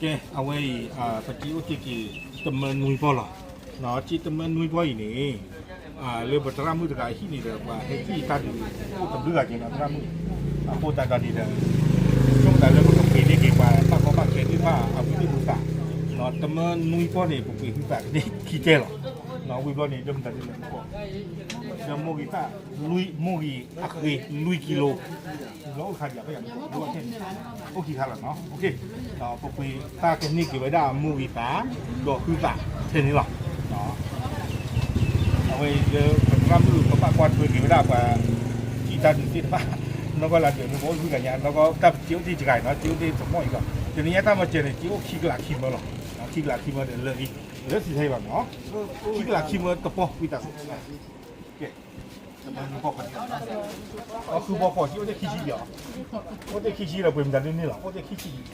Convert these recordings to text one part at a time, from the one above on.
ကဲ အဝဲအံၤ ပစ့အိၣ်တ့ၢ်က့ၤ တမၢနွံပီၢ်လီၤ. စ့တမၢနွံပီၢ်အံၤန့ၣ် လၢပသရၣ်မုၣ်တဂၤဟံၣ်န့ၣ်ဒီး ပှၤဟဲထံၣ်တၢ်ဒုးအိၣ်တဘျုးဂၤက့ၤနီၤ သရၣ်မုၣ်. အဃိသတးဒီးန့ၣ်ဒီး ဆိကမိၣ်သးလၢပကပှ့ၤန့ၢ်က့ၤပှၤဘၣ်ကီဘၣ်ခဲသ့ၣ်တဖၣ်အဝံသ့ၣ်အသး, တမၢနွံပီၢ်န့ၣ် ပပှ့ၤဟုသးကန့ၢ်ခံကဲလီၤ. ဝံၤဘျီန့ၣ် ဒၢမုၢ်သးဒ်လဲၣ် ဒီးမိၢ်ဂံၢ်သၣ် မိၢ်ဂံၢ်အဃ့လွံၢ်ကံလိ လီၤအိၣ်ခါဒံး အိၣ်ခံခါလီၤနီၤ. ပပှ့ၤတၢ်ကန့ၢ်က့ၤဝဲဒၣ်မိၢ်ဂံၢ်သၣ် ဒီးဟုသးထဲန့ၣ်လီၤ. အဝဲအံၤလၢပသရၣ်မုၣ် ပဘၣ်ကွၢ်ထွဲက့ၤဝဲဒၣ်ပှၤ စံးတၢ်ဒုးသ့ၣ်တဖၣ် နီၢ်ကီၢ်လၢဒုးမ့ၢ်ဘၣ်အိၣ်တဂၤညါ နီၢ်ကီၢ်တၢ်ပစ့အိၣ်တ့ၢ်တဂၤအံၤနီၤ စ့အိၣ်တ့ၢ်တမီၢ်အံၤလီၤ. တနံၤညါတၢ်မၤစၢၤန့ၣ် စ့အိၣ်ခံကလးခံမၢလီၤ. ခံကလးခံမၢဒီးလၢာ်လံ လၢစံးထဲအံၤဘၣ်နီၤ ခံကလးခံမၢတပီၢ်ဝံသးစူၤ ကဲ တမၢနွံပီၢ် အဃုဘီဃီ စ့အိၣ်တ့ၢ်ခံဆံဒံးအီၤ အိၣ်တ့ၢ်ခံဆံဒီးပှ့ၤမတၤဒ်န့ၣ်လီၤ အိၣ်တ့ၢ်ခံဆံဒံး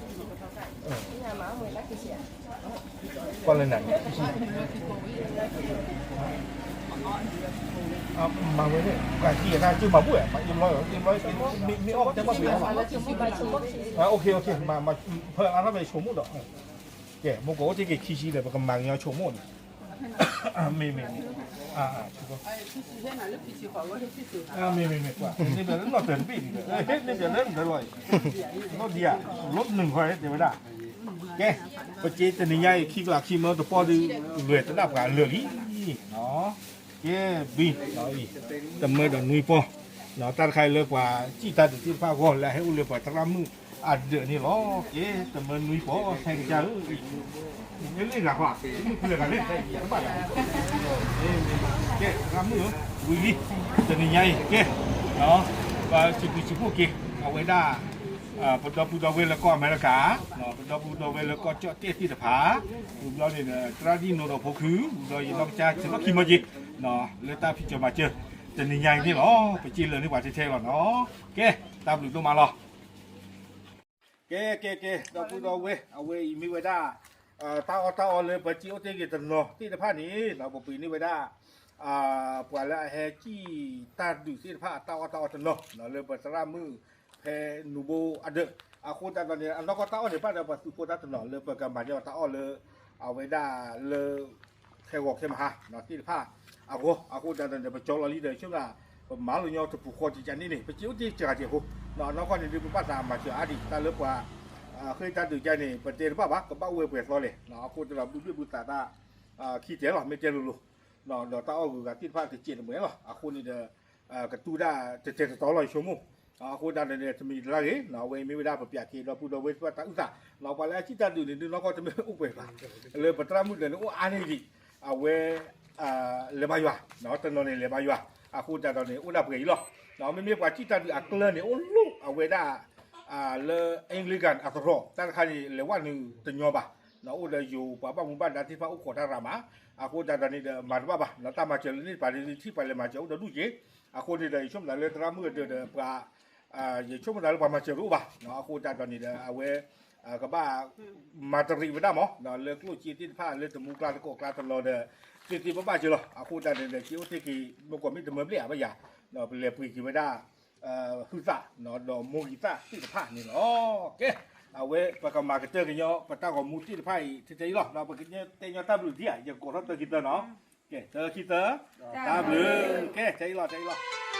ကွၢ်လၢနၤန့ၣ် မၤဝဲန့ၣ် ကၢ်ကံၣ်အတၢ်ကၢ်မၤဘူၣ်ဝဲ မ့ၢ်အီၣ်တဲဘၣ်ပှ့ၤအီၤ မၤ ဖၢအါထီၣ်ဖဲဆိကမိၣ်ဒီး ကဲ မ့ၢ်ကအိၣ်တ့ၢ်က့ၤခံဆံဒီး ပကမၤကညီဆိကမိၣ်န့ၣ် မ့ၢ်မ့ၢ်မ့ၢ် မ့ၢ်မ့ၢ်မ့ၢ် ကွၢ် န့ၣ်ဘၣ်လၢနီၢ်တၢၤတဘ့ၣ်န့ၣ်ဒီး န့ၣ်ဘၣ်လၢနတၢၤလီၤအံၤ နီၢ်ဒံးဧါ လီၤနုာ်ခီတဲဝဲဒၣ် ကဲ ပစ့တနံၤညါအံၤ ခံကလးခံမၢတပီၢ်ဒုး လွဲၢ်သဒၣ်ပှၤလၢာ်လံ ကဲ ဘံ တမၢဒီးနွံပီၢ် တၢ်တခါအံၤလၢပှၤစံးတၢ်ဒုးသ့ၣ်တဖၣ်အဂီၢ် လၢအဟဲအိၣ်လၢပှၤသရၣ်မုၣ်အဒၢးန့ၣ်လီၤ. ကဲ တမၢနွံပီၢ် ဟဲကစၢ်ဧၢ မ့ၢ်လ့ၣ်ဂၤဃီ မ့ၢ်ဖုလၢဂၤလ့ၣ်တဘၣ်လၢ ကဲ သရၣ်မုၣ်ဧၢ ဝံၤလံ တနံၤညါအံၤ ကဲ ပစံးဘျုးစံးဖှိၣ်က့ၤ အဝဲဒၣ် ပဒီပုၢ်ဒီဝဲၢ်လၢကီၢ်အမဲရကၤ ပဒီပုၢ်ဒီဝဲၢ်လၢကီၢ်ကၠီၣ်တဲၣ်သ့ၣ်တဖၣ် ဝံၤဘျီန့ၣ်ဒီး သရၣ်ဒံၣ်နိဒီးဖိခု ဝံၤဘျီယနီၢ်ကစၢ် ဆၢထီၣ်ခံမၢက့ၤ လၢတၢ်ဖံးစၢၤမၤစၢၤ တနံၤညါအံၤန့ၣ်လီၤ. ပစ့လၢာ်န့ၢ်ပှၤထဲထဲလီၤနီၤ. ကဲ တၢ်ဘျုးဒိၣ်မးလီၤ. ကဲ ကဲ ကဲ ဒီပုၢ်ဒီဝဲၢ် အဝဲအံၤမ့ၢ်ဝဲဒၣ် တၢ်အီၣ်တၢ်အီလၢပစ့အိၣ်တ့ၢ်က့ၤတနီၤသ့ၣ်တဖၣ်န့ၣ် ပပှ့ၤန့ၢ်ဝဲဒၣ် ပှၤလၢအဟဲစံးတၢ်ဒုးသ့ၣ်တဖၣ် အတၢ်အီၣ်တၢ်အီတနီၤ လၢပသရၣ်မုၣ် ဖဲနူဘိအဒၢး အဃိသတးဒီးန့ၣ် အနီၢ်ကီၢ်တၢ်အီၣ်န့ၣ် ဘၣ်ဒီးပှၤသူၣ်ဖိတၢ်တနီၤ လၢပကမၤန့ၢ်အီၤတၢ်အီၣ်လၢ အဝဲဒၣ်လၢ ခဲဂီၤခဲမဟါ သ့ၣ်တဖၣ်အဂီၢ် အဃိသတးဒီးန့ၣ် ပကၠီလီၤလံဒီး ဆိကမိၣ် ပမၤလီၤညီတပူၤဃီကကန့ၣ်န့ၣ် ပစ့အိၣ်တ့ၢ်စှၤကဲးဖိ နီၢ်ကီၢ်န့ၣ်ဒုး ပဘၣ်သးမၤစၢၤအါဒံး တၢ်လၢပှၤ ဃ့တၢ်ဒုးကန့ၣ် ပတဲတဘၣ်ဘၣ် ကဘၣ်အိၣ်ဝဲပှဲၤသီလဲၣ် အဃိသတးဒီး ဘုဘ့ၣ်ဘုသးတၢ် ခံတဲလီၤ မ့ၢ်တဲလိၤလိၤ ဒီးတၢ်အီၣ်ဂုၤဂၤသ့ၣ်တဖၣ်ကစဲးတမဲလီၤ အဃိန့ၣ်ဒီး ကတူၢ်ဒၣ်တတဲာ်တတီလီၤ ယဆိကမိၣ် အဃိသတးဒီးန့ၣ် တမံၤတလါဂ့ၤ အဝဲအံၤမ့ၢ်ဝဲဒၣ်ပပျးက့ၤ ဒီပုၢ်ဒီဝဲၢ်သ့ၣ်တဖၣ်တၢ်အုၣ်သး ပှၤလၢအစံးတၢ်ဒုးန့ၣ် ဒုးနီၢ်ကီၢ်တမ့ၢ်အိၣ်ပှဲၤဘၣ် လၢပသရၣ်မုၣ်ဒၢးန့ၣ် အိၣ်အါန့ၢ်ဒံး အဝဲ လဲၤဘါယွၤ တနီၤန့ၣ်လဲၤဘါယွၤ အဃိသတးဒီးန့ၣ် အိၣ်ဒၣ်ပှဲၤအံၤလီၤ မ့မ့ၢ်ပှၤစံးတၢ်ဒုးအကျၢၤန့ၣ် အိၣ်လီၤအဝဲဒၣ် လၢ Anglican အသရိာ် တၢ်တခါန့ၣ် လဲၤဝဲနုာ်တညီဘၣ် အိၣ်ဒီးယိၤပှၤဘၣ်မူဘၣ်ဒါသ့ၣ်တဖၣ်အိၣ်ခိးတၢ်ရၤမး အဃိသတးဒီးန့ၣ်ဒီး မၤတဘၣ်ဘၣ် တၢ်မၤစၢၤလၢန့ၣ်တပၤဒ်ထံၣ်ပှၤလဲၤမၤစၢၤအိၣ်ဒီးဒူၣ်က့ၤ အဃိန့ၣ်ဒီး ယဆိကမိၣ်သးလၢသရၣ်မုၣ်အဒၢးဒီးပှၤ ယဆိကမိၣ်သးလၢပှၤမၤစၢၤတအိၣ်ဘၣ် အဃိသတးဒီးန့ၣ်ဒီး အဝဲ ကဘၣ် မၤတရံးဝဲဒၣ်မး လၢကျိၣ်စ့သ့ၣ်တဖၣ်လၢတမူကျါတကိးကျါတနီၤဒီး သ့သ့ဘၣ်ဘၣ်စၢၤလီၤ အဃိသတးန့ၣ်ဒီး စ့အိၣ်တ့ၢ်က့ၤ မ့ၢ်ကီးမ့ၢ်တမၢဘျဲၣ်ဧါဘၣ်ယၤ ပလဲၤပှ့ၤက့ၤဝဲဒၣ် ဟုသၣ် ဒီးမိၢ်ဂံၢ်သၣ်သ့ၣ်တဖၣ်န့ၣ်လီၤ. ကဲ အဝဲပကမၤကတၢၢ်ကညီပတၢ်ဂီၤမူသ့ၣ်တဖၣ်အံၤ ထဲထဲအံၤလီၤ ပကတဲညီတၢ်ဘျုးဒံးဧါ ယကိးထီၣ်တၢ်ခံသၢနီၤ ကဲ တၢ်ခံသၢ တၢ်ဘျုး ကဲ ထဲအံၤလီၤ ထဲအံၤလီၤ